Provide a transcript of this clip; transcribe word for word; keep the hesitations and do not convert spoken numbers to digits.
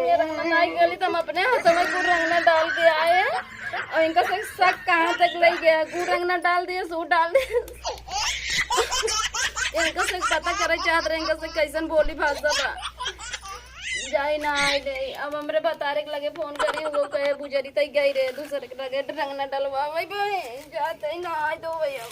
संगे रंगना नाई गली, तो हम अपने हाथ में गुड़ रंगना डाल के आए। और इनका से शक कहाँ तक ले गया, गुड़ रंगना डाल दिए, सूट डाल दिए। इनका से पता करे चाहत रहे, इनका से कैसन बोली भाषा बा। जाई ना आई नहीं, अब हमरे भतारे के लगे फोन करी, वो कहे बुजरी तई गई रे, दूसरे के लगे रंगना डलवा भाई बहन, जाते ही ना आई दो भैया।